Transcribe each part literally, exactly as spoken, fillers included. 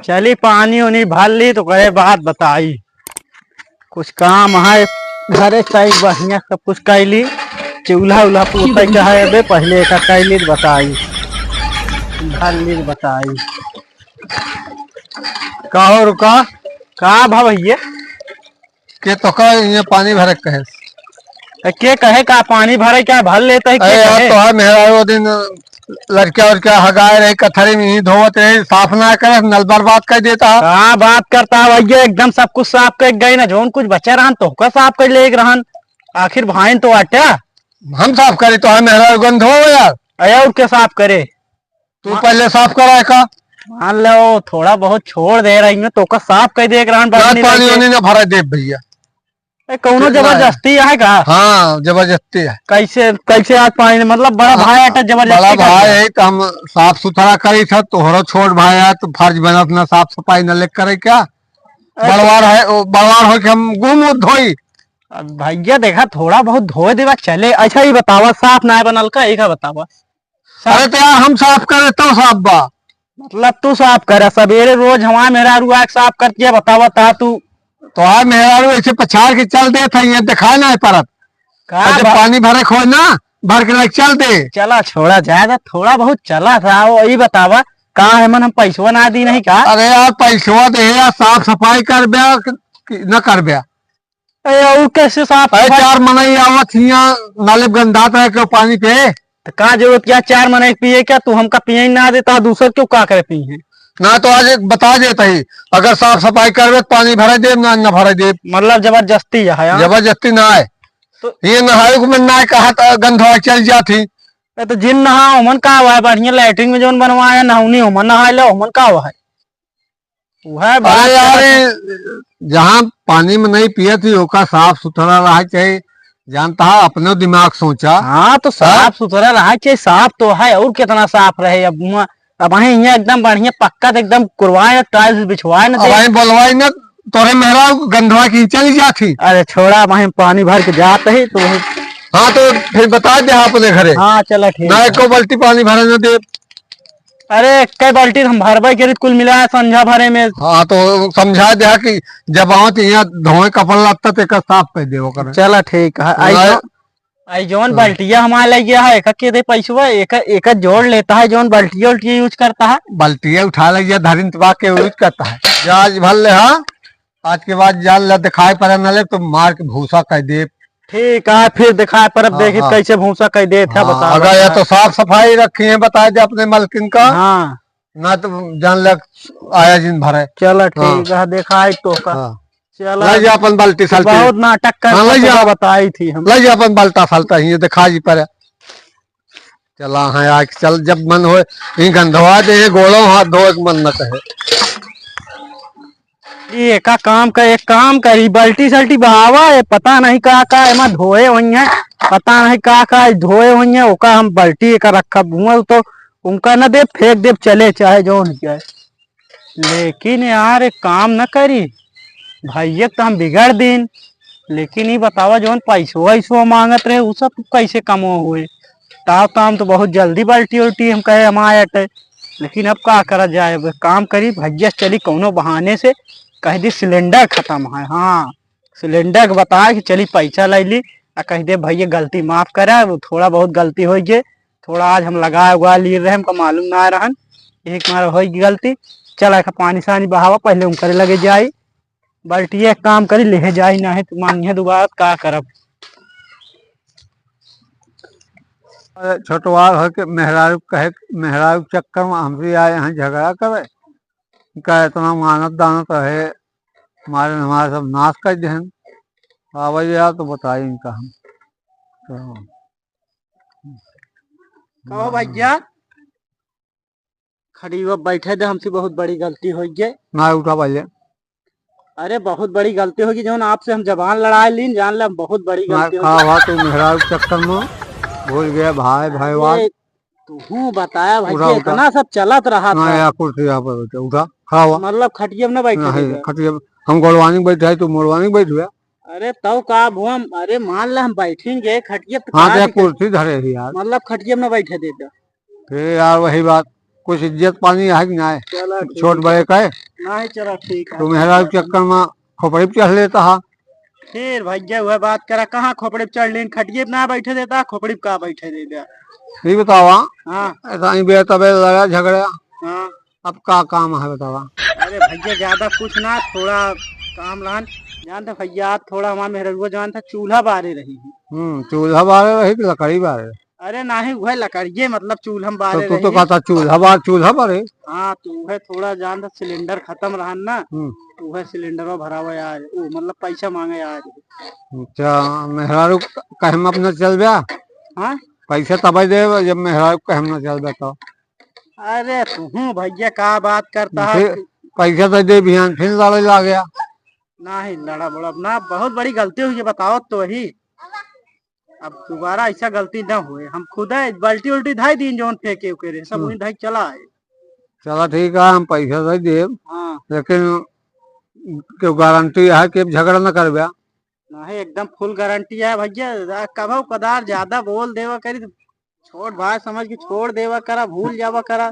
चली पानी उनी भर ली तो ओकरे बाद बताई। कुछ काम है घरे, चाही बढ़िया सब कुछ कर ली। चूल्हा उल्हा पोते के है, अबे पहले एक कर ली तो बताई, भर ली तो बताई। का हो रुका? का भा भैया? के तोका ये पानी भरे के कहे? ए, के कहे का पानी भरे, क्या भर लेता है, के अरे यार, कहे? तोहार मेहरारू वो दिन लड़का उड़का हगाए रहे, कथरी में ही धोवत रहे, साफ ना करे, नल बर्बाद कर देता। का बात करता है भैया, एकदम सब कुछ साफ कर गए ना, जौन कुछ बचा रहन तोहका साफ कर ले रहन। आखिर भाई तो आट्या। हम साफ करी, तोहार मेहरारू गंध हो यार। अरे और के साफ करे? तू मा- पहले साफ कराए का। मान लो, थोड़ा बहुत छोड़ दे रही हूँ, तोका साफ कर दे एक राउंड ना, बर्तनी पानी लेके। वानी ना भरा दे भैया। ए, कौनो ना। जबरदस्ती है का? हाँ, जबरदस्ती है। कैसे, कैसे आज पानी, मतलब, बड़ा हाँ, भाई आटा जबरदस्ती बड़ा कर भाई दिया। है तो हम साफ सुथरा करी था, तोहरो छोट भाई है तो फर्ज बनत ना साफ सफाई न ले करे क्या? अरे बड़वार है, ओ, बड़वार हो के हम गुम धोई। अब भैया देखा, थोड़ा बहुत धोए देवा चले। अच्छा, ये बतावा, साफ ना बनल का, एक बतावा। अरे तो यार, हम साफ करे तो साफ बा। मतलब तू साफ करे, सबेरे रोज हमार मेहरारू आके साफ करती है, बतावा ता तू। तोहार मेहरारू ऐसे पछाड़ के चल देत है, ये दिखाए ना परत। का और जब बा- पानी भरे खोए ना, भर के लेके चल दे। चला छोड़ा जाए तो थोड़ा बहुत चला था, वो ई बतावा, का है मन हम पैसवा ना दी नहीं का? अरे यार, पैसवा दे यार, साफ सफाई कर ब्या कि, कि न कर ब्या? अरे, और कैसे साफ अरे, सफाई? चार मनई आवत हियाँ, नाले गंधात है क्यों पानी पे? तो का जरूरत क्या चार मनई के पिए क्या? तू हमका पिए ही ना देता, दूसर क्यों का करे पिए? ना तो आज एक बता देता ही, अगर साफ सफाई करबे तो पानी भरे देब, ना, ना भरे देब। मतलब जबरदस्ती है, हाँ? जबरदस्ती ना है। तो ये नहाए को मन ना कहा था, गंधवा चल जाती। ए, तो जिन नहा, ओमन का हुआ है? बढ़िया लैट्रिन में जौन बनवाए हैं, नहौनी, ओमन नहाए ले, ओमन का हुआ है? वह बात अरे यार, करत है। ये जहाँ पानी में नहीं पिए थी, ओका साफ सुथरा रहा चाहिए। जानता है, अपने दिमाग सोचा। हाँ, तो साफ हाँ? सुथरा रहा चाहिए, साफ तो है, और कितना साफ रहे। अब हुआं, अब वहीं हियां एकदम बढ़िया पक्का, तो एकदम कुरवाए, टाइल्स बिछवाए न अब दे। वहीं बोलवाई न, तोरे मेहरा गंधवा की चली जाती। अरे छोड़ा, वहीं पानी भर के जात ही तो वहीं। हाँ, तो फिर बता दे अपने घरे। हाँ, चला ठीक ना, है। एको बाल्टी पानी भरे न दे। अरे, एक बाल्टी हम भरबे करी, कुल मिलाए संझा भरे में। हाँ, तो समझा दे कि जब आवत यहाँ धोए कपड़ा लगता, तो एकर साफ कर दे ओकर। चला ठीक है। आई ना। जो, आई जौन हाँ। बाल्टिया हमारे लगे है, एका के दे पैसवा, एका, एका जोड़ लेता है, जौन बाल्टिया उल्टिया यूज करता है। बाल्टिया उठा ले, ये धरिन तबा के यूज करता है। आज भर ले, हाँ। आज के बाद जान ले, दिखाई पड़े न ले, तो मार के भूसा कर दे। ठीक है, फिर दिखाई पड़ब, हाँ, देखी हाँ। कैसे भूसा कर देत है, हाँ, बता, अगर बता। या तो साफ सफाई रखी है, बता दे अपने मालकिन का। हाँ। ना तो जान ले, आया जिन भरे। चला, हाँ। ठीक है, दिखाई तो का। हाँ। चला। ले जा अपन बाल्टी साल्टी। बहुत नाटक कर हाँ, ले जा। बताई थी हम। ले जा अपन बाल्टा साल्टा, ये दिखा जी पड़े। चला हाँ, आज चल, जब मन होए, ई गंधवा दे, गोड़ो हाथ धोए के मन न कहे। ई एका काम का, एक काम करी, बाल्टी साल्टी बहावा, ये पता नहीं का का एमा धोए होइहैं, पता नहीं का का धोए होइहैं, ओका हम बाल्टी एका रखब हुआं तो उनका न देब, फेंक देब, चले चाहे जौन हो जाए। लेकिन यार, एक काम न करी, भैया के तो हम बिगड़ दीन। लेकिन ई बतावा, जौन पैसवा वैसवा मांगत रहे, उ सब कैसे कमवा हुए? ताव ताम तो बहुत जल्दी बाल्टी उल्टी हम कहे हम आए अटे, लेकिन अब का करा जाए? अब एक काम करी, भैया चली कौनो बहाने से कह दी सिलेंडर खत्म है। हाँ, सिलेंडर के बताए कि चली पैसा ले ली, आ कह दे, "भैया गलती माफ करा, वो थोड़ा बहुत गलती हो गई, थोड़ा आज हम लगा उगा लिए रहे, हमका मालूम ना रहन, यही हमारा हो गई गलती।" चला एक पानी सानी बहावा, पहले उनकरे लगे जाई, बाल्टिया एक काम करी, लेहे जाई, नाहीं तो मांगिहे दोबारा, का करब? अरे छोटवार हो के मेहरारू कहे, मेहरारू के चक्कर में हमसे आए हैं झगड़ा करे, का इतना मानत दानत रहे, हमारे, हमारे सब नाश कर देहन। आवे यार तो बताई इनका हम। तो कहो भैया, खड़ी हुआ बैठे दे, हमसे बहुत बड़ी गलती हो गई। ना उठा पहले। अरे बहुत बड़ी गलती हो गई, जौन आपसे हम जबान लड़ाए लीन, जान ले हम बहुत बड़ी ना गलती हो खा गई। हुआ तू मेहरारू के चक्कर में भूल गया भाई, भाई वाह। ये तू बताया भाई उठा, कि उठा। इतना सब चलत रहा ना था। यार, कुर्सी यहाँ पर बैठे, उठा, खड़ा हुआ। मतलब खटिया में ना बैठे ना थे है, क्या? खटिया में। हम गोड़वानी बैठे हैं, तू मोड़वानी बैठ गया। अरे तब का अब हम, अरे मान ले हम बैठेंगे खटिया पे हाँ, कहा तो दिक्कत? कुर्सी धरे ही यार। मतलब खटिया में ना बैठे देता। फिर यार वही बात, कुछ इज्जत पानी है कि ना है? चलो ठीक छोट है। बड़े का है। नहीं, चला ठीक है। तू मेहरारू के चक्कर में खोपड़ी पे चढ़ लेता हा। फिर भैया वह बात करा, कहाँ खोपड़ी पे चढ़ लेन, खटिए पे ना बैठे देता, खोपड़ी पे का बैठे देता। ये बतावा। हाँ। ऐसा ही बे तबे लड़ा झगड़ा। हाँ। अब का काम है बतावा? अरे भैया ज्यादा कुछ ना, थोड़ा काम रहन। जानते भैया, थोड़ा हमार मेहररुआ जवान था, चूल्हा बारे रही। हम्म, चूल्हा बारे रही कि लकड़ी बारे? अरे नाही, उहे लकड़िए, मतलब चूल्हा में तो बारे तू तो रही। कहता चूल्हा बार, चूल्हा बारे। हाँ, तो उहे थोड़ा जान था, सिलेंडर खत्म रहन ना, हम्म। तो उहे सिलेंडरवा भरावे आए, ओ मतलब पैसा मांगे आए। अच्छा, मेहरारू कहे में अपना चल बा? हाँ? पैसा तबे दे जब मेहरारू कहे में ना चल बा तो। अरे तुहू भैया का बात करता है? फिर पैसा तो दे बिहान फिर लड़े ला गया। नाही लड़ा बड़ा ना, बहुत बड़ी गलती हुई है, बताओ तो वही। अब दोबारा ऐसा गलती ना होए। हम खुदे बाल्टी उल्टी धाई दीन, जौन फेंके उके रहे, सब हम्म। वहीं धाई चला आए। चला ठीक है, हम पैसा दे देब, हाँ। लेकिन केहू गारंटी है कि अब झगड़ा न करबे? नहीं, एकदम फुल गारंटी है भैया। कभो कदार ज्यादा बोल देवा करी तो छोट भाई समझ के छोड़ देवा करा, भूल जावा करा।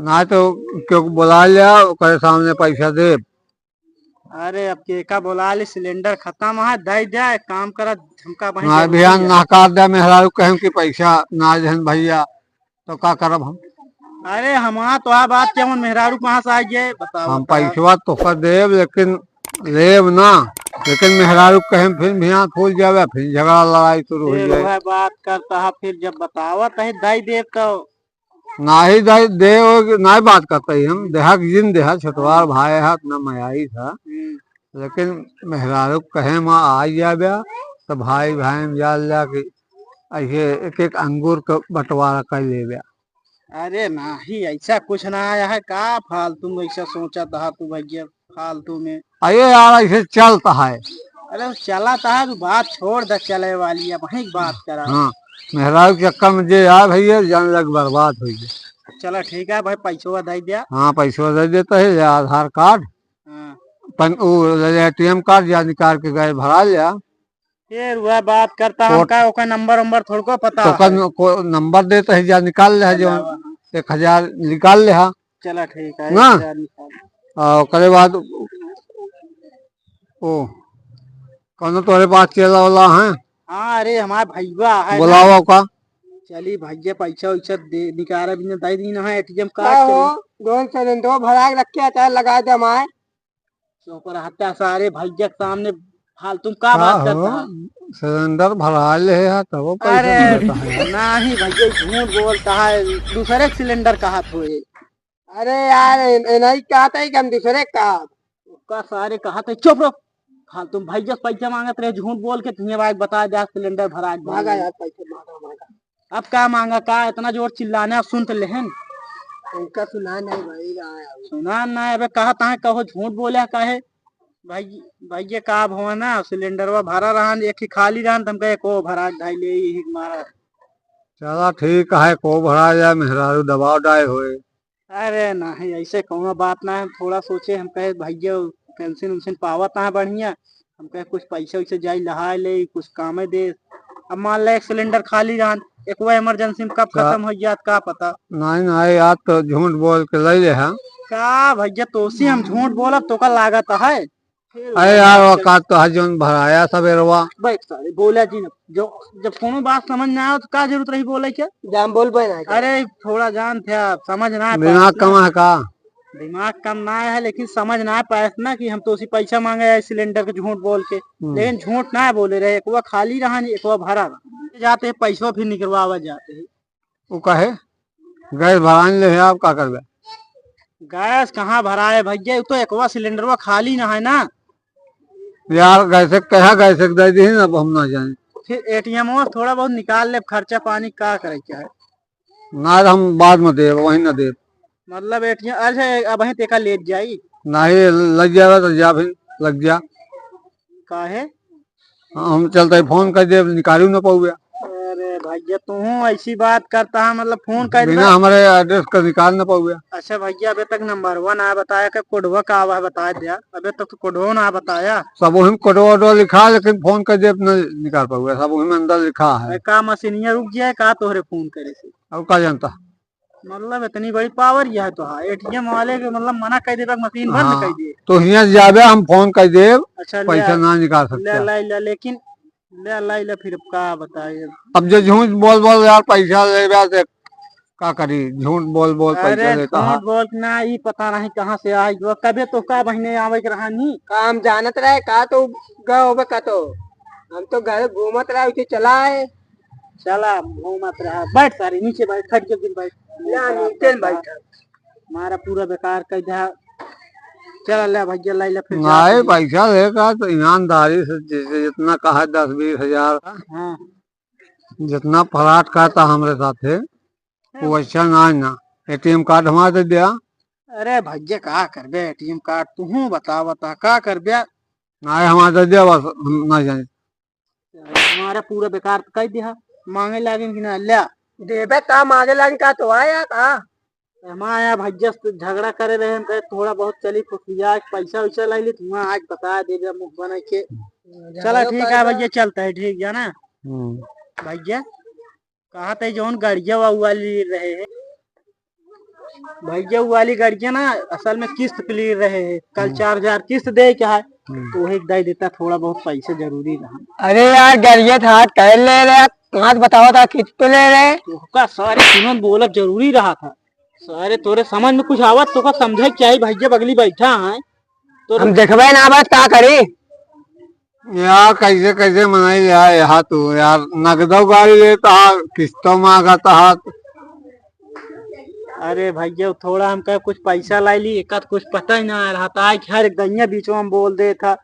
ना तो केहू बोला लिया, ओकरे सामने पैसा देब। अरे अब केका बोला ली, सिलेंडर खत्म है, दे दे, एक काम करा, हमका वहीं ना जरूरी भैया, है। नहकार दे, मेहरारू कहें कि पैसा ना देहन भैया, तो का करब हम? अरे हमार तो आ बात के मन मेहरारू कहाँ से आ गए, बताओ, हम बताओ। पैसवा तोहका देब, लेकिन लेब ना, लेकिन मेहरारू कहें फिर भैया फूल जावे, फिर झगड़ा लड़ाई शुरू हो फिर जाए। वह बात करता है, फिर जब बतावत है दे देब तो नाही दे, दे, नाही बात करते ही हम, देहा कि जिन देहा, छोटवार भाई है, अपना मयाई था। हम्म। लेकिन मेहरारू कहे मा आ जाबे, तो भाई, भाई में जान लिया कि ऐसे एक एक अंगूर का बंटवारा कर लेबे। अरे नाही, ऐसा कुछ ना आया है, का फालतू में ऐसा सोचा था तू भैया? फालतू में। अरे यार, ऐसे चलता है। अरे, वो चला तो है, तू बात छोड़ दे, चले वाली है, वहीं की बात करा। हाँ, मेहरारू के चक्कर में जे यार भैया, जान लग बर्बाद हो गया। चला ठीक है भाई, पैसवा दे दिया। हाँ, पैसवा दे देता है, ले आधार कार्ड, हाँ। पन-, वो ले ले एटीएम कार्ड, या निकाल के गए भरा लिया। फिर वह बात करता, कोट- हमका ओकर नंबर वंबर थोड़को पता तो ओकर है। न-, को-, नंबर देता है, जा निकाल ले है, जो चला, हाँ। एक हजार निकाल ले है। चला ठीक है, ना? एक हजार निकाल। आ, ओकरे बाद ओ, कौनो तोरे पास चेला वाला है? हाँ, अरे हमार भैया है ना। बुलावा का? चली भैया, पैसा वैसा दे, निकारा भी ना दे दी ना है, एटीएम कार्ड का हो? चली। दोन सिलेंडर भरा के रखे, चाहे लगा दे हमारे। चुप रहता सारे भैया के सामने फालतू में का का बात हो? करता है? सिलेंडर भरा ले है, तब वो पैसा अरे, देता है। नाही भैया, झूठ बोलता है, दूसरे के सिलेंडर कहा थोए। अरे यार, ए-, ए-, नहीं कहते ही कि हम दूसरे का। ओका सारे कहत है, चुप रहो। फालतू में भैया से पैसा मांगत रहे, झूठ बोल के तुम्हें भाई बता दे, सिलेंडर भरा के भागा भागा। यार, पैसा मांगा, मांगा। अब का मांगा, का इतना जोर चिल्लाने, अब सुन तो लेहन। उनका सुना नहीं भाई, रहा है अभी। सुना ना, अबे कहा तहाँ कहो, झूठ बोले काहे? भाई, भैया का भवा ना, सिलेंडरवा भरा रहन, एक ही खाली रहन, तुमका एक और भरा के ढाई ले, यही मारा। चला ठीक है, को भरा जाए, मेहरारू दबाव डाए होए। अरे नाही, ऐसे कौनो बात ना है। हम थोड़ा सोचे, हम कहे भैया पेंशन उंशन पावत है बढ़िया, हम कहे कुछ पैसे वैसे जाई लहाए ले, कुछ कामे दे। अब मान ले एक सिलेंडर खाली रहन, एक वो इमरजेंसी में कब का? खत्म हो जात का पता। नहीं नहीं यार, तो झूठ बोल के ले ले हम। का भैया, तोसी हम झूठ बोलब तो का लागत है? अरे यार, वो का तो है जोन भराया सबेरवा। बैठ सारे, बोला जी ना। जो, जब कोनो बात समझ ना आवे तो का जरूरत रही बोले के? जान बोल बे ना। अरे थोड़ा जान थे आप, समझ ना आए दिमाग पास कम ना। है का? दिमाग कम ना है, लेकिन समझ ना आए पास ना कि हम तो उसी पैसा मांगे आए सिलेंडर के झूठ बोल के। हम्म। लेकिन झूठ ना बोले रहे, एक वो खाली रहा नहीं, एक वो भरा रहा। जाते हैं पैसवा फिर निकलवावा जाते हैं। उ काहे? गैस भरान ले है, आप का करबे? गैस कहाँ भराए भैया, उ तो एकवा सिलेंडरवा खाली ना है ना। यार, गैस के कहा, गैस के दे दी ना, अब हम ना जाए। फिर एटीएम में थोड़ा बहुत निकाल ले, खर्चा पानी का करे के है? ना, हम बाद में देब, वहीं ना देब। मतलब एटीएम, अच्छा, अब वहीं तेका लेट जाई? नहीं, लग जाएगा तो जा फिर, लग जा। काहे? हाँ, हम चलते ही फोन कर देब, निकालू ना पाऊबे। अरे भैया, तू ऐसी बात करता है, मतलब फोन कर बिना दे। हमारे एड्रेस का निकाल ना पाऊबे। अच्छा भैया, अबे तक नंबरवा ना बताया, कि कोडवा का आवा है, बता दिया। अबे तक तो कोडवा ना बताया। सब वही कोडवा वोडवा लिखा, लेकिन फोन कर देब, ना निकाल पाऊबे, सब वही में अंदर लिखा है। अरे का मशीनिया रुक गया है का तोहरे फोन करे से? अब का जानता? मतलब इतनी बड़ी पावर यह तो है, एटीएम वाले के मतलब मना कर देबे, मशीन बंद हाँ, कर दे। तो हियाँ जाबे, हम फोन कर देब, अच्छा, ले पैसा आ, ना निकाल ले सकता। ला, ला, लेकिन ले, ला, ले, फिर अब का बताई अब? अब जो झूठ बोल बोल यार पैसा लेबे, तो का करी, झूठ बोल बोल पैसा अरे, लेता है। झूठ बोल के ना, ई पता नहीं कहाँ से आई, जो कबे तो का महीने आवे के रहा नी। का हम जानत रहे का, तो गए होबे का तो? हम तो घर घूमत रहे, उसे चला आए। चला, घूमत रहा। बैठ सारे, नीचे बैठ, खटिया पे बैठ। ना, नीचे न बैठ। हमारा पूरा बेकार कर दिया। चल ले भैया, लाई ले फिर जा नहीं, तू। पैसा लेगा तो ईमानदारी से, जैसे जितना कहा, दस बीस हजार। हाँ। जितना फ्रॉड करता हमरे साथे, वो हाँ। वैसा ना, ना। एटीएम कार्ड हमारा दे दिया। अरे भैया, का करबे एटीएम कार्ड? तू बता, बता, का करबे? नहीं, हमारा दे दिया, बस हम ना जाने। हमारा पूरा बेकार तो कर दिया। मांगे लागे कि ना, ल्या। देबे का, मांगे लागे का, तो आया का? हमारा यहाँ भैया से झगड़ा करे रहे, हम कहे थोड़ा बहुत चली फुसलिया, पैसा वैसा लाई ली, तुम्हारा आज बता देबे मुंह बना के। चला झगड़ा ठीक है करबा। भैया, चलता है, ठीक है ना? हम्म। भैया, कहा थे जौन गड़िया वा वाली रहे है, भैया, वो वाली गड़िया ना असल में किस्त पे ले रहे हैं। कल हम्म। चार हजार किस्त दे के है, हम्म। तो एक दे देता, थोड़ा बहुत पैसा जरूरी रहा। अरे यार, गड़िया था, हाथ कह ले रहे, हाथ बतावा था, किस्त पे ले रहे। तो का सारे सुनन बोलब जरूरी रहा था। सारे तोरे समझ में कुछ आवत तो का समझे क्या ही भैया बगली बैठा है। तो हम देखबे ना बस का करी। यार, कैसे, कैसे मनाई यार, यहाँ तू यार, नगदो गाड़ी लेता हा, किस्तो मांगता हा। अरे भैया, थोड़ा हमका कुछ पैसा लाई ली, एक आध कुछ पता ही ना आ रहा था, आज हर गैया बीचवा में बोल दे था।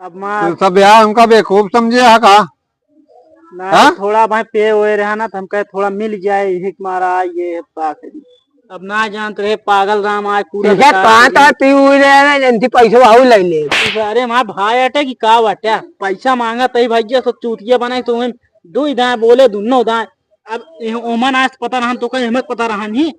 अब मार तू सब यार हमका बेवकूफ समझे है का? ना, हाँ? थोड़ा भाई पे हुए रहा ना, तो हमका थोड़ा मिल जाए, यही के मारा ये बात है। अब ना जानत रहे, पागल राम आज पूरा इधर बेकार पाँच कर आठ पी हुई रहे ना, जल्दी पैसा आऊ ले ले। अरे माँ भाई अटे कि का बाटे? पैसा मांगा तही भैया, सब चूतिया बनाए, तो वहीं दो ही दाएं बोले, दोनों दाएं। अब ये ओमन आज पता रहन, तो कहीं हमें पता रहन ही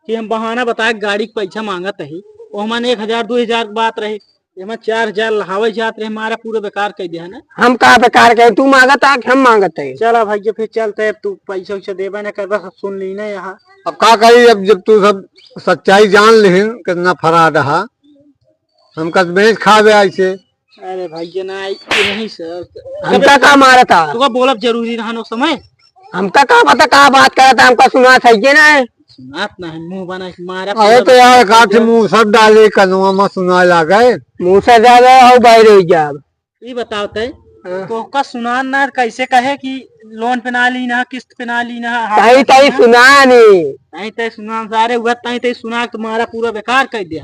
कि हम बहाना बता के गाड़ी के पैसा मांगत ही। ओमन एक हजार, दो हजार के बात रहे, एमा चार हजार लहावे जात रहे, हमारा पूरा बेकार कर दिया ना। हम का बेकार करे, तू मांगत आ कि हम मांगत है? चला भैया, फिर चलते, अब तू पैसा वैसा देबे ना करबा, सब सुन ली ना यहाँ। अब का करी, अब जब तू सब सच्चाई जान लिहिन, कितना फराड हा, हमका तो बेच खावे ऐसे। अरे भैया ना, यही सर। हमका का मारत हा? तुका बोलब जरूरी रहन ओ समय। हमका का पता का बात करत हा, हमका सुना सही ना है। सुनात ना है, मुंह बना के मारा अरे पूरा तो यार, बेकार कर काट दिया। मुंह सब डाले, कनवा में सुना लागे। मुंह से ज्यादा हो बाहर हो जाब। ई बताओ तय, हाँ। तोहका सुनान ना कैसे कहे कि लोन पे ना ली ना, किस्त पे ना ली ना, हाथ तई, पे तई ना। सुनान ही। तई, तई सुनान सारे, वह तई, तई सुना के तुम्हारा पूरा बेकार कर दिया।